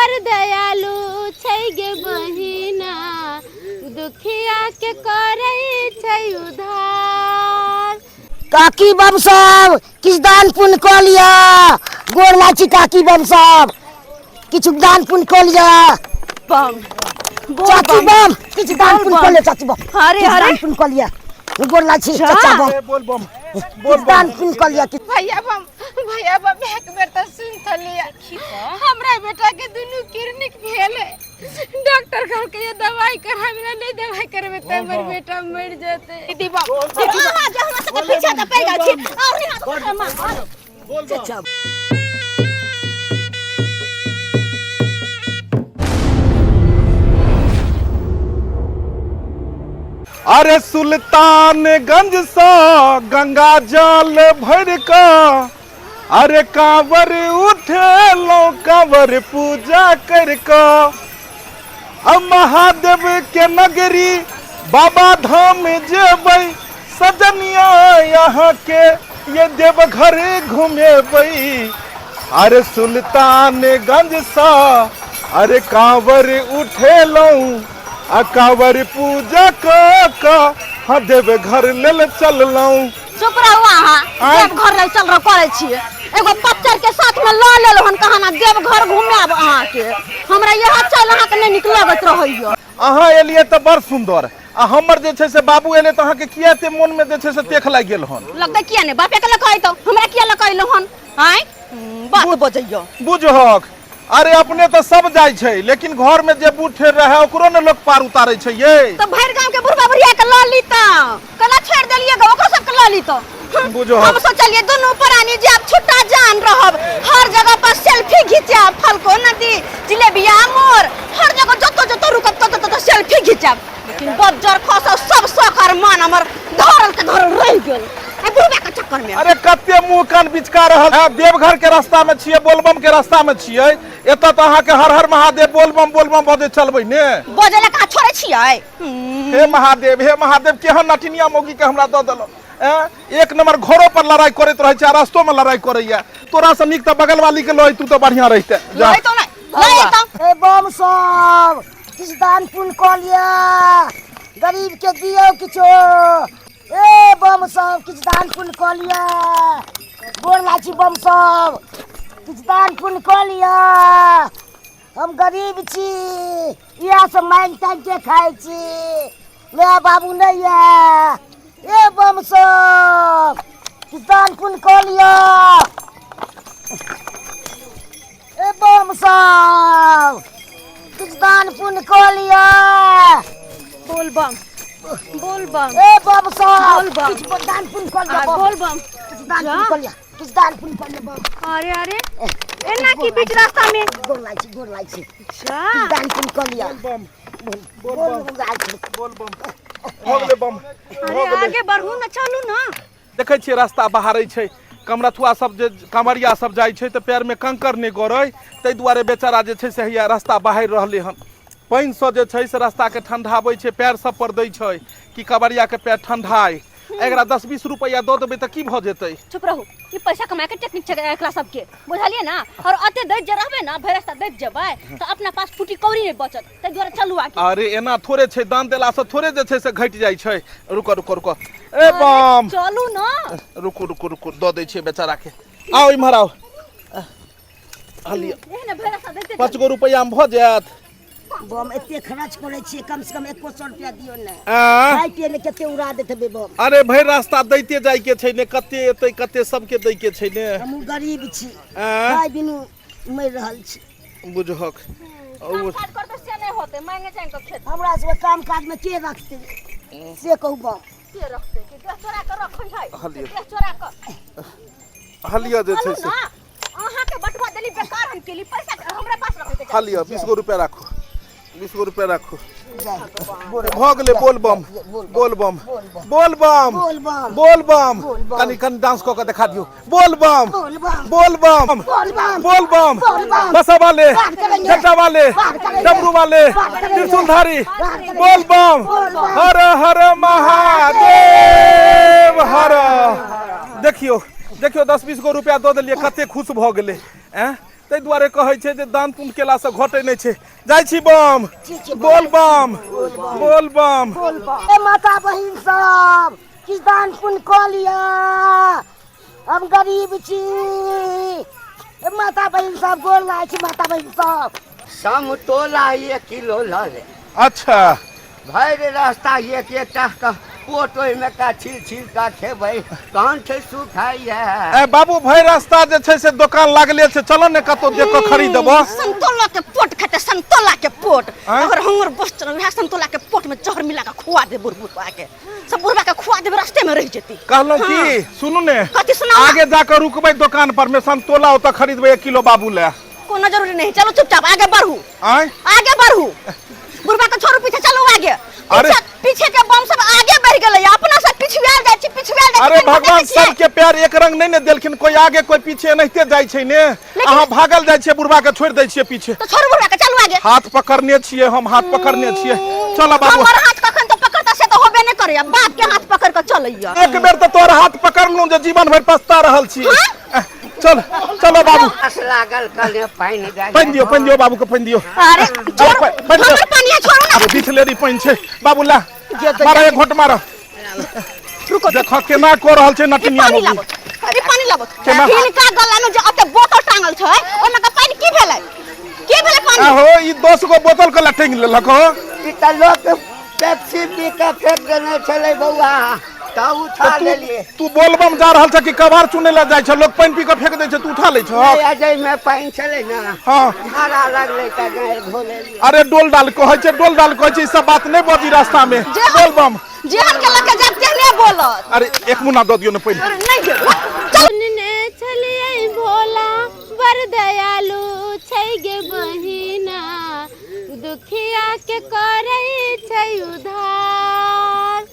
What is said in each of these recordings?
बड़ दयालु छै गे बहिना दुखिया के करै छै उधार। काकी बम सब किछु दान पुण्य कऽ लिअ, गोर लागै छी काकी बम सब, किछु दान पुण्य कऽ लिअ। बम चाची बम किछु दान पुण्य कऽ लिअ, चाची बम अरे किछु अरे दान पुण्य कऽ लिअ, गोर लागै छी चाचा बम, बोल बम किछु दान पुण्य कऽ लिअ किछु। भैया बम, भैया बम, एक बेर तऽ सुन तऽ लिअ, हमरा बेटा के दुनू किडनी फेल है, डॉक्टर कहलकै ये दवाई कराबे ला, नहीं दवाई करबे तऽ हमर बेटा मर जेतै। दीदी बम, दीदी अहाँ जे हमरा सबके पीछा तऽ पड़ि गेल छी और नहि हाथ मार। बोल बम। चाचा अरे सुल्तानगंज सँ गंगा जल भर कऽ अरे कांवर उठेलहुँ कांवर पूजा कर कऽ, अब महादेव के नगरी बाबा धाम जेबै, सजनिया यहाँ के ये देवघर घुमेबै। अरे सुल्तानगंज सँ अरे कांवर उठेलहुँ आ कांवर पूजा कऽ कऽ हाँ देवघर लेल चललहुँ। चुप रहू अहाँ, आँय? देवघर लेल चल रहो करै छियै, एगो पच्चर के साथ में लऽ लेलहुँ हन, कहाँ देवघर घुमायब अहाँके, हमरा इएह चल अहाँके नहि नीक लगैत रहैया। अहाँ एलियै तऽ बड़ सुन्दर, आ हमर जे छै से बाबू एलै तऽ अहाँके किया एते मोन में जे छै से तेख लागि गेल हन? लगतै किया नहि, बापे के लऽ कऽ अयतहुँ, हमरा किया लऽ कऽ अयलहुँ हन? आँय बात बजैया। बुझहक, अरे अपने तऽ सब जाइ छै, लेकिन घर में जे बूढ़ ठेर रहे ओकरो ने लोक पार उतारै छै ये। तऽ भरि गांव के बुढ़बा बुढ़िया के लऽ ली तऽ केना छोड़ि देलियै गे, ओकरो सबके लऽ ली तऽ। बुझहक। हम सोचलियै दुनू प्राणी जायब छुट्टा जान रहब, हर जगह पर सेल्फी घिचायब, फलको नदी जिलेबिया मोड़ हर जगह जतो जतो रुकब ततो ततो सेल्फी घिचायब, लेकिन बज्जर खसल सब शौक और मान हमर धरल के धरल रहि गेल ए बुढ़बा के चक्कर में। अरे कते मुंह कान बिचका रहल है, देवघर के रास्ता में छियै, बोलबम के रास्ता में छियै, एतऽ तऽ अहाँके हर हर महादेव बोलबम बोलबम बजै चलबै ने। बजै लए कहाँ छोड़ै छियै? हे महादेव, हे महादेव, केहन नटिनिया मौगी के हमरा दऽ देलहुँ। एक नंबर घरो पर लड़ाई करैत रहै छै आ रस्तो में लड़ाई करैया, तोरा से नीक तऽ बगल वाली के लऽ तू तऽ बढ़िया रहिते। जा। लऽ एतौ नहि, लऽ एतौ। ए बम सब किछु दान पुण्य कऽ लिअ, गरीब के दियौ किछो। ए बम सब किछु दान पुण्य कऽ लिअ, गोर लागै छी बम सब, किछु दान पुण्य कऽ लिअ, हम गरीब छी, इएह सब मांगि तांगि के खाइ छी, माय बाबू नहि यऽ। ए बम सब किछु दान पुण्य कऽ लिअ। ए बम सब किछु दान पुण्य कऽ लिअ। बोल बम, बोल बम, ए बम सब बोल बम। किछु दान पुण्य कऽ लिअ, आ, बम। बोल बम, किछु दान पुण्य कऽ लिअ, किछु दान पुण्य कऽ लिअ बम। अरे अरे एना की बीच रास्ता में? गोर लागै छी, गोर लागै छी, अच्छा। किछु दान पुण्य कऽ लिअ। बम बोल बम लागै छी। बोल बम, भऽ गेलै बम, भऽ अरे गेलै। आगे बढ़ू ना, चलू ना। देखै छियै रास्ता बहारै छै, कमरथुआ सब जे कांवरिया सब जाइ छै तऽ पैरमे कंकड़ नहि गड़ै ताहि दुआरे बेचारा जे छै से हैया रास्ता बहारि रहलै हन। पानिसँ जे छै से रास्ताके ठंडाबै छै, पैर सब पर दै छै कि कांवरियाके पैर ठंडाय। एकरा 10-20 रुपैआ दऽ देबै तऽ की भऽ जेतै? चुप रहू, ई पैसा कमाए के टेक्निक छै एकरा सबके, बुझलियै ना? और अते दैत जे रहबै ना, भरि रास्ता दैत जेबै तऽ अपना पास फूटी कौड़ी नहि बचत, ताहि दुआरे चलू आगे। अरे एना थोड़े छै, दान देलासँ थोड़े जे छै से घटि जाइ छै। रुको रुको रुको, ए बम चलू ना, रुकू रुकू रुकू, दऽ दै छियै बेचारा के। आउ इम्हर आउ, हलिया। एहने भरि रास्ता दैते 5 गो रुपैआ मे भऽ जायत। बम एते खर्च करै छियै, कम से कम 100 रुपया दियौ ने। आँ? खाय पियै मे कते उड़ा दैत हेबै बम। अरे भरि रास्ता दैते जाय के छै ने, कते एतै कते सबके दै के छै ने। हमहूँ गरीब छी, आँ? खाय बिनु मरि रहल छी। बुझहक काम काज करतै से नहि होतै, मांगे जाय के खेत। हमरा सबके काम काज मे के रखतै से कहू बम? के रखतै? के देह चोरा के रखै है? हलिया। देह चोरा के हलिया जे छै चलू से ना, अहाँके बटुआ देली बेकार हम केली, पैसा हमरा पास रखै के चाही। हलिया 20 गो रुपया राखू, 20 गो रुपया राखू। भऽ गेलै। बोल बम, बोल बम, बोल बम, बोल बम, बोल बम। बोल बम। कनि कनि डांस कऽ के देखा दियौ। बोल बम, बोल बम, बोल बम, बोल बम, बोल बम। बोल बम। बसा वाले, बात करेंगे। जटा वाले, बात करेंगे। डमरू वाले, बात करेंगे। त्रिशूलधारी, बात करेंगे। बोल बम, बोल बम। हर हर महादेव हर। देखियौ देखियौ, 10-20 गो रुपया दऽ देलियै, कते खुश भऽ गेलै। ऐं ताहि दुआरे कहै छै जे दान पुण्य केलासँ घटै नहि छै। जाइ छी बम। ठीक छै। बोल बम, बोल बम। ए माता बहिन सब, किछु दान पुण्य कऽ लिअ, हम गरीब छी। ए माता बहिन सब, गोर लागै छी माता बहिन सब। समतोला 1 किलो लऽ ले। अच्छा। भरि रास्ता एक एकटा के पोट ओहिमे का छील छील कऽ खेबै, कंठ सुखाइए। ए बाबू, भरि रास्ता जे छै से दोकान लागले छै, चलो ने कतौ देख कऽ खरीदब। संतोला के पोट खेते, संतोला के पोट। आँय? अगर हमर बस चल, वएह संतोला के पोट में जहर मिला के खुआ दे बुढ़बा के, सब बुढ़बा के खुआ देबे, रास्ते में रह जेती। कहलहुँ की, सुनू ने। कथी? सुनाउ ना। आगे जाकऽ रुकबै दोकान पर में, संतोला ओतऽ खरीदबै 1 किलो बाबू ले। कोनो जरूरी नहीं, चलो चुपचाप आगे बढ़ू। आँय? आगे बढ़ू, बुढ़बा के छोड़ू पीछे, चलो आगे। अरे। पीछे पीछे के बम सब आगे बढ़ गेलै, अपना सब पिछुआल जाइ छी, पिछुआल जाइ छी। अरे कनिको भगवान देखै छियै? सबके पैर एक रंग नहि ने देलखिन, कोई आगे कोई पीछे, एनाहिते जाइ छै ने। अहाँ भागल जाइ छियै, बुढ़बा के छोड़ि दै छियै पीछे। तो छोड़ू बुढ़बा के, चलू आगे। हाथ पकड़ने छियै हम, हाथ पकड़ने छियै, चल बाबू। हमर हाथ कखन तो पकड़ता से तो होबे नहीं करैया, बाप के हाथ पकड़ के चलैया। एक बेर तऽ तोहर हाथ पकड़लहुँ जे जीवन भरि पछता रहल छी। चल चलो बाबू। आस लागल, कने पानि दए। पानि दियौ, पानि दियौ बाबू के, पानि दियौ। अरे छोड़ू। पानि दियौ। हमर पानिया छोड़ू ना। अरे बिसलेरी पानि छै बाबू, ला मारा, एक घोट मारा। रुको। देख केना कऽ रहल छै ई नटनिया पानी मौगी। लाबो, ई पानी लाबो। केना? हिनका गला में जे अते बोतल टांगल छै, ओहिमे के पानि की भेलै? की भेलै पानी? आहो, ई 10 गो बोतल के लटंग लेलक हो। ई तऽ लोक पेप्सी पी कऽ फेंक देने छलै बौआ, तऽ उठा तू लेलियै। तू बोलबम जा रहल छ कि कबार चुनै लए जाइ छ? लोक पानि पी कऽ फेंक दै छै, तू उठा लै छ। नहि, अजय पानि छलै ने। हाँ। धारा लगलै तऽ गाड़ि धो लेलियै। अरे डोल डाल कहै छै, डोल डाल कहै छै, ई सब बात नहि बजी रास्ता में। जे हम- बोलबम। जेहन के लके जाब तेहने बोलत। अरे एक मुन्ना दऽ दियौ ने पहिले। अरे नहीं देब, चल। सुनने छलियै भोला बड़ दयालु छै गे बहिना, दुखिया के करै छै उधार।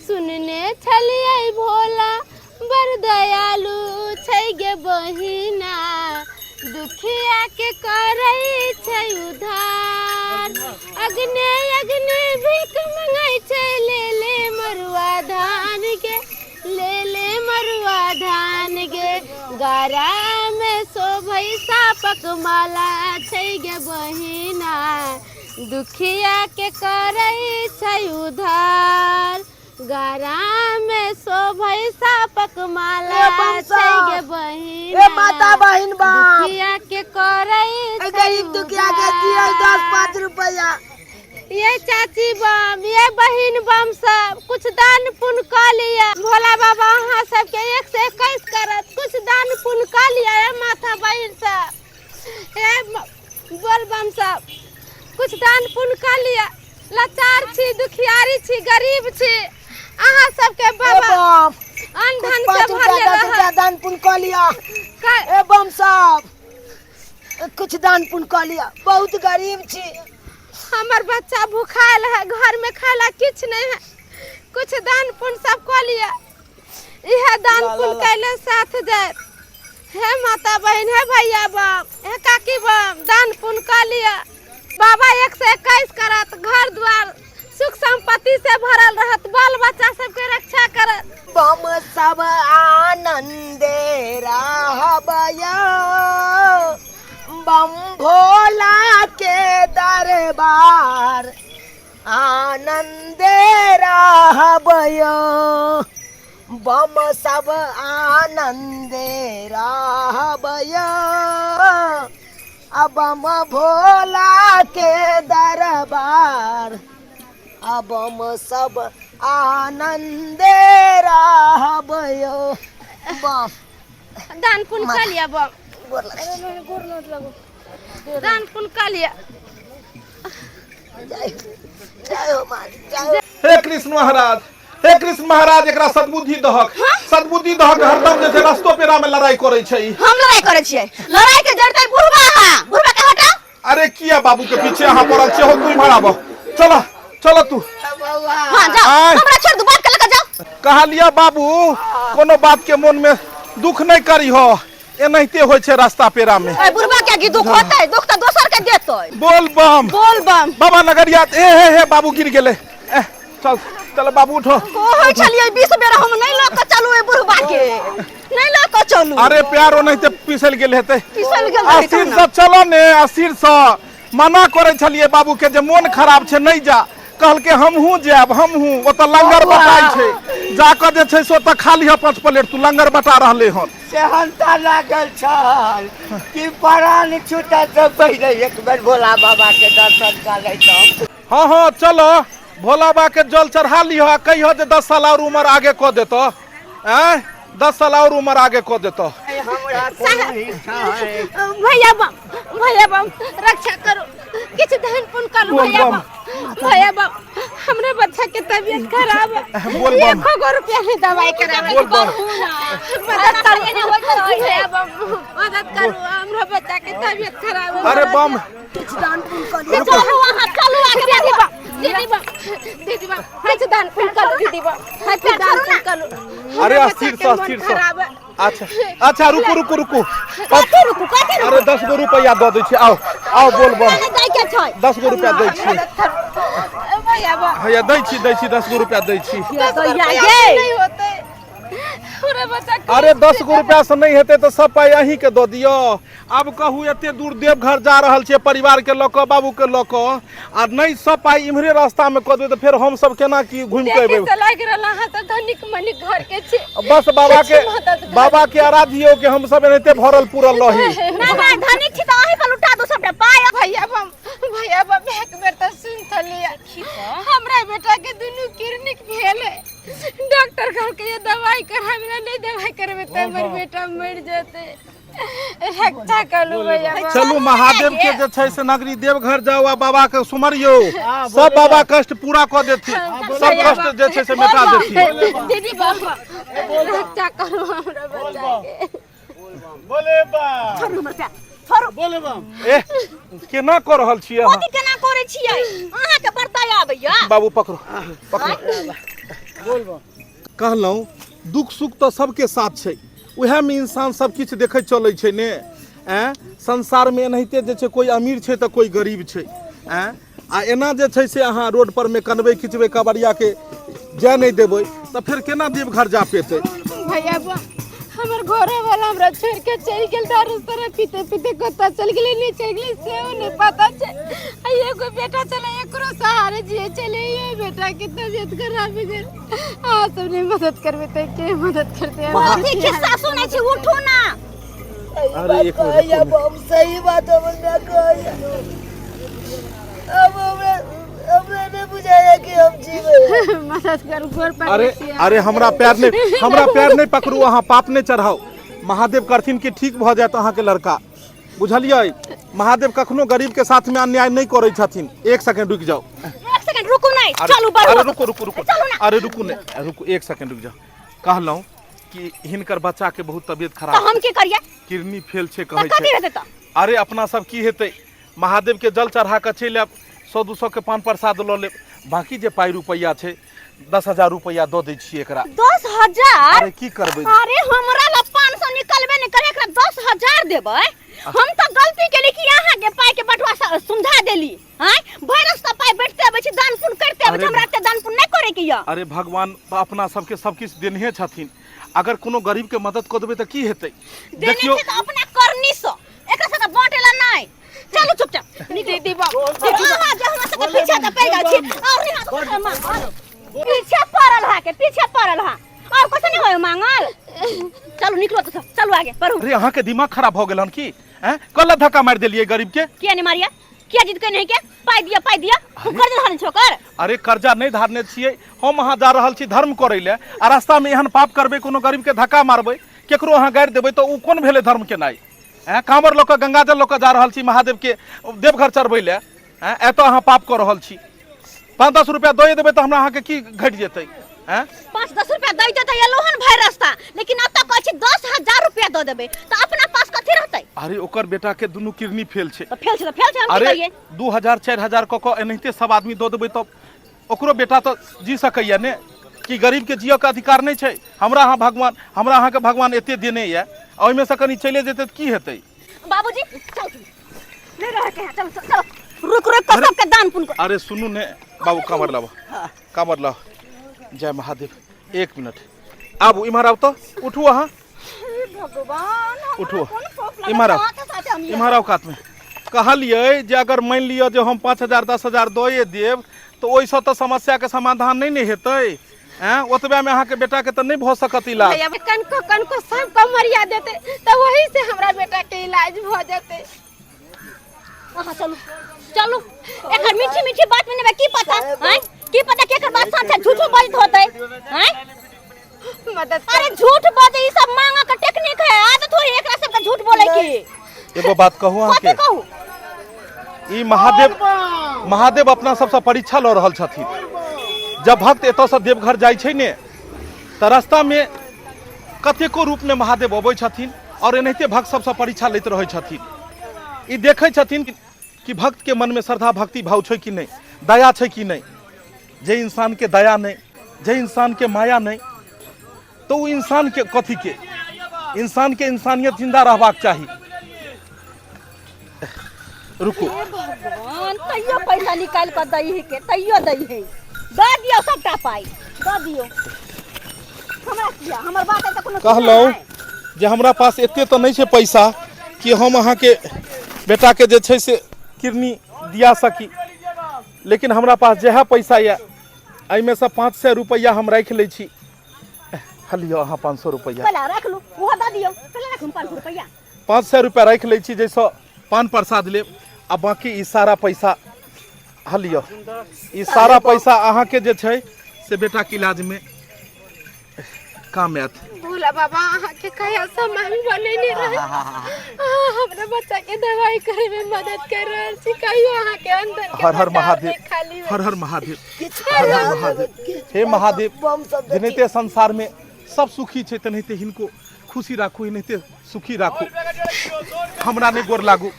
सुनने छलियै भोला बड़ दयालु छै गे बहिना, दुखिया के करै छै उधार। अग्ने अग्ने भीख मंगै छै, ले ले मरुआ धान गे, ले ले मरुआ धान गे। गरा में शोभै सापक माला छै गे बहिना, दुखिया के करै छै उधार। गरा में शोभै सापक माला ए बम छै गे साहब, बहिना, ए माता बहिन बाप, दुखिया के करै ए छै गरीब दुखिया के दियौ उधार। 10 5 रुपया। ये चाची बम, ये बहिन बम सब कुछ दान पुण्य कऽ लिअ, भोला बाबा अहाँ सबके 1 से 21 करत। कुछ दान पुण्य कऽ लिअ। हे माता बहिन सब, हे बोल बम सब कुछ दान पुण्य कऽ लिअ। लाचार छी, दुखियारी छी, गरीब छी, अहाँ सबके ए बाबा बम, अन्न कुछ धन से 5 रुपया भरले 10 रहत। रुपया दान पुण्य कऽ लिअ। ए बम साहब, कुछ दान पुण्य कऽ लिअ, बहुत गरीब छी। हमर बच्चा भूखायल है, घर में खाय ला किछु नहीं है, कुछ दान पुण्य सब कऽ लिअ, इहे दान पुण्य कैले साथ जायत। हे माता बहिन, हे भैया बम, हे काकी बम, दान पुण्य कऽ लिअ, बाबा 1 से 21 करत, घर द्वार सुख संपत्ति से भरल रहत, बाल बच्चा सबके रक्षा करत। बम सब आनंदे रहबय बम भोला के दरबार, आनंदे रहबय बम सब आनंदे रहबय आ बम भोला के दरबार, आ बम सब आनंदे रहबय बम। दान पुण्य कऽ लिअ बम। गोर लगै छी। दान पुण्य कऽ लिअ। जय जय हो माँ, जय हो। हे कृष्ण महाराज, हे कृष्ण महाराज, एकरा सद्बुद्धि दहक, सद्बुद्धि दहक। हरदम जे छै रस्तो पेरा में लड़ाई करै छै ई। हम लड़ाई करै छियै? लड़ाई के जड़तै बुढ़बा, अहाँ बुढ़बा के हटाउ। अरे किया बाबू के पीछे अहाँ पड़ल छियै हो? तू इम्हर आबह, चल चल तू। बौआ। हाँ जाओ। आय। हमरा छोड़ दू, बाप के लगा जाओ। कहलिया बाबू, कोनो बात के मन में दुख नहीं करी हो, एनाहिते होइ छै रास्ता पेरा में। ए बुढ़बा के की दुख होतै? दुख तऽ दोसर के देतै। बोल बम। बोल बम। बाबा नगरिया, ए हे हे, बाबू गिर गेलै। ए चल चल बाबू उठो। कहै छलियै 20 बेर हम नहि लऽ कऽ चलू एहि बुढ़बा के, नहि लऽ कऽ चलू। अरे प्यार ओनाहिते पिसल गेल हेतै। पिसल गेल रहै अस्थिर तहन। से चलो ने, अस्थिर से मना करै छलियै बाबू के जे मोन खराब छै नहि जा, कहलकै हमहूँ जायब हमहूँ, ओतऽ लंगर बटाइ छै, जाकऽ जे छै से ओतऽ खा लिहऽ 5 प्लेट, तू लंगर बटा रहलै हन। सेहनता लागल छल कि प्राण छूटत से पहिले एक बेर भोला बाबा के दर्शन कऽ लैतहुँ। हाँ हाँ चलो भोला बाबा के जल चढ़ा लिह आ कहिह जे 10 साल और उम्र आगे कऽ देतऽ। आँय 10 साल और उम्र आगे कऽ देतऽ। हमरा कोनो इच्छा है। भैया बम, भैया बम, रक्षा करो, किछु धन पुण्य करू। बोल भैया बम। बम, भैया बम, हमरा बच्चा के तबियत खराब है। बोल बम। एको गो रुपया नहीं दवाई करावे। बोल बम। मदद करू भैया बम, मदद करू, हमरा बच्चा के तबियत खराब है। अरे बम। किछु दान पुण्य कऽ लिअ। चलू अहाँ, चलू आगे। दीदी बम, दीदी बम, दीदी बम, किछु दान पुण्य करू। दीदी बम, किछु दान पुण्य करू। अरे हमरा अस्थिर बच्चा से, के मन अस्थिर से। खराब है। अच्छा अच्छा रुकू रुकू रुकू। कथी रुकू, कथी रुकू? अरे 10 गो रुपया दऽ दै छी, आओ आओ बोल बम। नहि दै के छै। 10 गो रुपया दै छी। मदद करू भैया बम। भैया दै छी, दै छी, 10 गो रुपया दै छी। 10 गो दैया रुपया गे। नहीं होते हमरा बच्चा के। अरे 10 गो रुपया से नहीं हेतै तऽ सब पाइ अहीं के दऽ दियौ। आब कहू एते दूर देवघर जा रहल छियै परिवार के लऽ कऽ, बाबू के लऽ कऽ, आ नहि सब पाइ इम्हरे रास्ता में कऽ देबै तऽ फेर हम सब केना की घुमि कऽ देखे एबै? से लागि रहल अहाँ सब धनिक मनिक घर के छी। बस बाबा के, किछु मदद करू। बाबा के आराधियौ कि हम सब एनाहिते भरल पूरल रही। नहि नहि, धनिक छी तऽ अहीं पर लुटा दू सबटा पाइ। भैया बम, भैया बम, एक बेर तऽ सुनि तऽ लिअ। हमरा बेटा के दुनू किडनी फेल है, डॉक्टर कहलकै ये दवाई कराबे ला, नहीं दवाई करेबे तऽ हमर बेटा मरि जेतै। रक्षा करू भैया बम। चलू महादेव के जे छै से नगरी देवघर जाउ आ बाबा के सुमरियौ, सब बाबा कष्ट पूरा कऽ देथिन, सब कष्ट जे छै से मिटा देथिन। दीदी बाबा रक्षा करू हमरा बच्चा के। बोले बा। छोड़ू हमर पैर, छोड़ू। बोले बम। ए केना कऽ रहल छियै अहाँ? कथी केना करै छियै? अहाँके बर्ताय आबैया? बाबू पकड़ो पकड़ो। बोल बम। कहलहुँ दुख सुख तऽ सबके साथ छै, उएहमे इंसान सब किछु देखैत चलै छै ने। आँय संसारमे एनाहिते जे छै कोइ अमीर छै तऽ कोइ गरीब छै। आँय आ एना जे छै से अहाँ रोड पर मे कनबै खिचबै कबरियाके जाय नहि देबै तऽ फेर केना देवघर जा पेतै? भैया बा, हमर घरे वाला हमरा छोड़ के चलि गेल, दारू सारा पीते पीते कतऽ चलि गेलै नहि चलि गेलै सेहो नहि पता छै। आ एगो बेटा छलै, एकरो सहारे जिए छलै, ये बेटा के तबियत खराब भऽ गेल। अहाँ सब नहि मदद करबै तऽ के मदद करतै? कथी खिस्सा सुनै छी? उठू ना। अरे एक मिनट कहैया रुकू ने। बम, सही बात हमर माय कहैया। अब हमरा हमरा नहीं बुझाया कि हम जीवे। मदद करू, गोर पर। अरे अरे हमरा पैर नहीं, हमरा पैर नहीं पकड़ू अहाँ, पाप नहीं चढ़ाउ। महादेव करथिन कि ठीक भऽ जायत अहाँके लड़का, बुझलियै? महादेव कखनो गरीब के साथ में अन्याय नहीं करै छथिन। एक सेकंड रुकि जाउ। एक सेकंड रुकू नहि, अरे चलू बढ़ू। अरे रुकू रुकू रुकू। चलू ना। अरे रुकू ने, रुकू एक सेकंड रुकि जाउ। कहलहुँ कि हिनकर बच्चा के बहुत तबियत तऽ खराब, हम की करियै? किडनी फेल छै तऽ कहै कथी छै। हेतै तऽ? अरे अपना सब की हेतै, महादेव के जल चढ़ा कऽ चलि आयब, 100-200 के पान प्रसाद लऽ लेब, बाकी जे पाइ रुपैआ छै 10,000 रुपैआ दऽ दै छियै एकरा। 10,000? अरे की करबै? अरे हमरा लग 500 निकलबे नहि करे, एकरा 10,000 देबै? हम तऽ गलती केली कि अहाँके पाइ के बटुआ समझा देली। आँय भरि रास्ता पाइ बैठते अबै छी, दान पुण्य करते अबै छी, अरे हमरा एते दान पुण्य नहि करे के यऽ। अरे भगवान अपना सबके सब किछु देनहे छथिन, अगर कोनो गरीब के मदद कऽ देबै तऽ की हेतै? देने देखियौ छै तऽ अपना करनी सँ, एकरा सबके बाँटे ला नहि। चलू चुपचाप दीदी बाबा, अहाँ जे हमरा सबके पीछे तऽ पड़ि गेल छी और नहीं हाथ मांगल, पीछे पड़ल हा के पीछे पड़ल हा और कुछ नहीं होय मांगल। चलू निकलो तो सब, चलू आगे पढ़ू। अरे अहाँ के दिमाग खराब भऽ गेल हन की? हैं कल धक्का मारि देलियै गरीब के? किया नहीं मारिया? किया जिद के नहीं के पाई दिया, पाई दिया, हम कर्ज धारने छोकर। अरे कर्जा नहीं धारने छियै हम, अहाँ जा रहल छी धर्म करै ले आ रास्ता में एहन पाप करबै, कोनो गरीब के धक्का मारबै, केकरो अहाँ गारि देबै तऽ ओ कोन भेलै धर्म केनाइ? हैं कांवर लऽ कऽ गंगाजल लऽ कऽ जा रहल छी महादेव के देवघर चढ़बै ले, हैं एतऽ अहाँ पाप कऽ रहल छी। 5-10 रुपया दऽ देबै तऽ हमरा अहाँके की घटि जेतै? हैं 5-10 रुपया दै देतै एलो हन भरि रास्ता, लेकिन एतऽ कहै छी 10,000 रुपया दऽ देबै तऽ अपना पास कथी रहतै? अरे ओकर बेटा के दुनू किडनी फेल छै। तऽ फेल छै तऽ फेल छै, हम की अरे करियै? 2000 4000 कऽ कऽ एनाहिते सब आदमी दऽ देबै तऽ ओकरो बेटा तऽ जी सकैया ने? कि गरीब के जियऽ के अधिकार नहि छै? हमरा अहाँ भगवान, हमरा अहाँके भगवान एते देने यऽ, ओहिमे से कनि चलि जेतै तऽ की हेतै? बाबूजी चल, नहीं रहे के है, चल चल, रुक रुक कऽ सबके दान पुण्य कर। अरे सुनू ने बाबू, कामर लाबो, कामर लाओ। जय महादेव। एक मिनट आबू, इम्हर आउ तऽ, उठू अहाँ। हे भगवान, हमरा उठू। कोन पाप लागल? इम्हर आउ। अहाँके साथे हम ये- इम्हर आउ कातमे। कहलियै जे अगर मानि लिअ जे हम 5000 10,000 दए देब तऽ ओहिसँ तऽ समस्याके समाधान नहि ने हेतै। आँय, ओतबेमे अहाँके बेटाके तऽ नहि भऽ सकत इलाज। भैया, कनको कनको सब कमरिया देते तऽ वही से हमरा बेटा के इलाज भऽ जेतै। अहाँ चलू चलू, एकर मीठी मीठी बात में नेबै की पता हैं, की पता केकर बात सच है, झूठो बजत होतै हैं। मदद अरे झूठ बजे ई सब मांगा के टेक्निक है, आदत हो एकरा सब के झूठ बोले की। एगो बात कहू अहाँके? कथी कहू? ई महादेव, महादेव अपना सबसँ परीक्षा लऽ रहल छथिन। जब भक्त एतऽसँ देवघर जाइ छै ने तऽ रास्तामे कतेको रूपमे महादेव अबै छथिन आओर एनाहिते भक्त सबसँ परीक्षा लैत रहै छथिन। ई देखै छथिन कि भक्तके मनमे श्रद्धा भक्ति भाव छै कि नहि, दया छै कि नहि। जे इंसानके दया नहि, जे इंसानके माया नहि, तऽ ओ इंसानके कथीके? इंसानके इंसानियत जिंदा रहबाक चाही। रुकू। हे भगवान, तैयो पैसा निकालि कऽ दै है के तैयो दै है। दऽ दियौ सबटा पाइ दऽ दियौ। हमरा किया हमर बात है तऽ कोनो कहलहुँ जे हमरा पास एते तऽ नहि छै पैसा कि हम अहाँके बेटाके जे छै से किडनी दिया सकी, लेकिन हमरा पास जएह पैसा यऽ एहिमे सँ 500 रुपैआ हम राखि लै छी। लिअ अहाँ 500 रुपैआ। पहले राख लू, ओहो दऽ दियौ। पहले राखू 500 रुपैआ। 500 रुपैआ राखि लै छी जाहिसँ पान प्रसाद लेब, आ बाँकी ई सारा पैसा हँ लिअ, ई सारा पैसा अहाँके जे छै से बेटाके इलाजमे काम आयत। भोला बाबा अहाँके कहिया सामान बनेने रहे, अहाँ हमरा बच्चा के दवाई करे में मदद कर रहल छी, कहियो अहाँके अंदर के हर हर भंडार महादेव, नहि खाली होय। हर हर महादेव, हर हर महादेव। हे महादेव, बम सब देखी। जेनाहिते संसार में सब सुखी छै तेनाहिते हिनको खुशी राखू, एनाहिते सुखी राखू। हमरा नहि गोर लागू,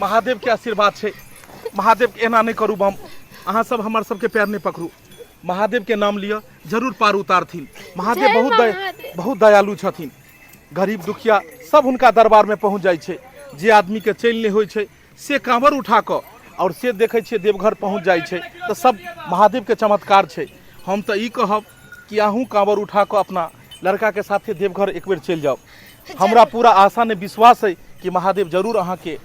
महादेव के आशीर्वाद छै। महादेव के एना नहि करू बम, अहाँ सब हमर सबके पैर नहि पकड़ू। महादेव के नाम लिअ, जरूर पार उतारथिन महादेव। जय बहुत महादेव। बहुत दयालु छथिन। गरीब दुखिया सब हुनका दरबार में पहुंच जाइ छै। जे आदमी के चलि नहि होइ छै से कांवर उठा कऽ और से देखै छियै देवघर पहुंच जाइ छै। तऽ सब महादेव के चमत्कार छै। हम तऽ ई कहब कि अहूँ कांवर उठा कऽ अपना लड़का के साथे देवघर एक बेर चलि जाउ। हमरा पूरा आशा ने विश्वास है कि महादेव जरूर अहाँके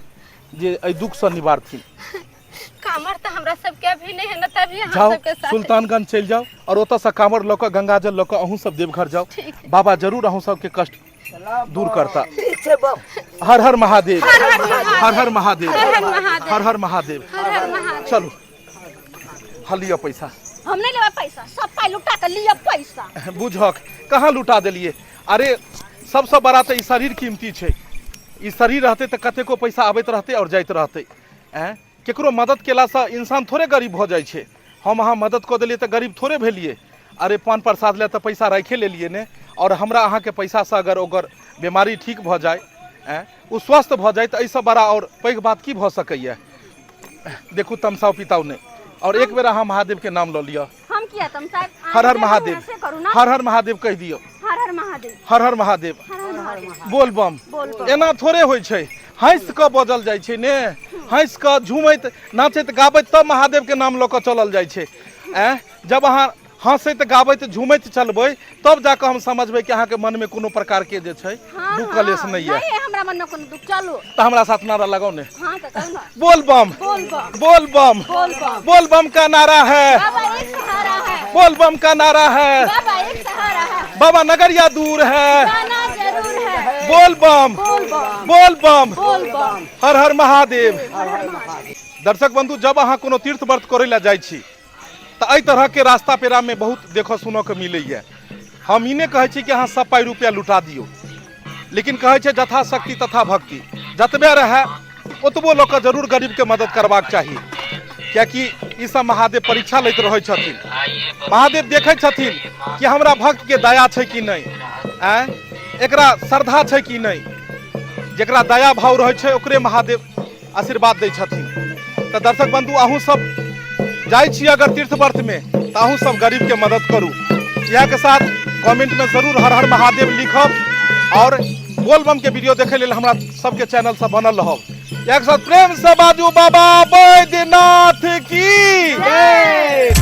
जे एहि दुखसँ निवारथिन। कामर तऽ हमरा सबके अभी नहीं है ना, तभी अहाँ जाओ सबके साथ सुल्तानगंज चलि जाओ और ओतऽसँ कांवर लऽ कऽ गंगाजल लऽ कऽ अहूँ सब देवघर जाओ। ठीक है। बाबा जरूर अहूँ सबके कष्ट दूर करता। ठीक छै बम। हर हर महादेव, हर हर महादेव, हर हर महादेव, हर हर महादेव। हर हर महादेव। चलू हँ लिअ पैसा। हम नहीं लेबै पैसा, सब पाइ लुटा के लिअ पैसा। बुझक कहाँ लुटा देलियै? अरे सबसँ बड़ा तऽ ई शरीर कीमती छै। ई शरीर रहतै तऽ कतेको पैसा आबैत रहतै आओर जाइत रहतै। आँय, केकरो मदद केलासँ इंसान थोड़े गरीब भऽ जाइ छै। हम अहाँ मदद कऽ देलियै तऽ गरीब थोड़े भेलियै। अरे पान प्रसाद लए तऽ पैसा राखि लेलियै ने, आओर हमरा अहाँके पैसासँ अगर ओकर बीमारी ठीक भऽ जाय, आँय, ओ स्वस्थ भऽ जाय, तऽ एहिसँ बड़ा आओर पैघ बात की भऽ सकैए? देखू तमसाउ पिताउ नहि, आओर एक बेर अहाँ महादेवके नाम लऽ लिअ। हम किया तमसायब? अहाँ हर हर जे करू महादेव, ने से करू ना। हर हर महादेव कहि दियौ। हर हर महादेव, हर हर महादेव, हर हर महादेव। बोल बम। बोल बम। एना थोड़े होइ छै, हँसि कऽ बजल जाइ छै ने, हँसि कऽ झूमैत नाचैत गाबैत तब महादेवके नाम लऽ कऽ चलल जाइ छै। आँय, जब अहाँ हँसैत गाबैत झूमैत चलबै तब जाकऽ हम समझबै कि अहाँके मनमे कोनो प्रकारके जे छै हाँ, दुःख कलेश हाँ, नहि यऽ। नहीं है हमरा मन में कोनो दुख। चलू तऽ हमरा साथ नारा लगाउ ने। हाँ तऽ चलू ना। बोल बम, बोल बम, बोल बम, बोल बम, बोल बम का नारा है, बाबा एक सहारा है, बोल बम का नारा है, बाबा एक सहारा है, बाबा नगरिया दूर है, जाना जरूर है, बोल बम, बोल बम, बोल बम, बोल बम, हर हर महादेव। दर्शक बंधु, जब अहाँ कोनो तीर्थ व्रत करै लए जाइ छी तऽ एहि तरहके रास्ता पेरामे बहुत देखऽ सुनऽ के मिलैए। हम ई नहि कहै छी कि अहाँ सब पाइ रुपैआ लुटा दियौ, लेकिन कहै छै यथाशक्ति तथा भक्ति, जतबे रहए ओतबो लऽ कऽ जरूर गरीबके मदद करबाक चाही, कियाकि ई सब महादेव परीक्षा लैत रहै छथिन। महादेव देखै छथिन कि हमरा भक्तके दया छै कि नहि, आँय, एकरा श्रद्धा छै कि नहि। जकरा दया भाव रहै छै ओकरे महादेव आशीर्वाद दै छथिन। तऽ दर्शक बंधु, अहूँ सब जाइ छी अगर तीर्थ व्रत में तऽ अहूँ सब गरीब के मदद करू। इएह के साथ कमेंट में जरूर हर हर महादेव लिखब और बोलबम के वीडियो देखे लेल हमरा सबके चैनल से बनल रहब। इएह के साथ प्रेम से बाजू बाबा बैद्यनाथ की जय।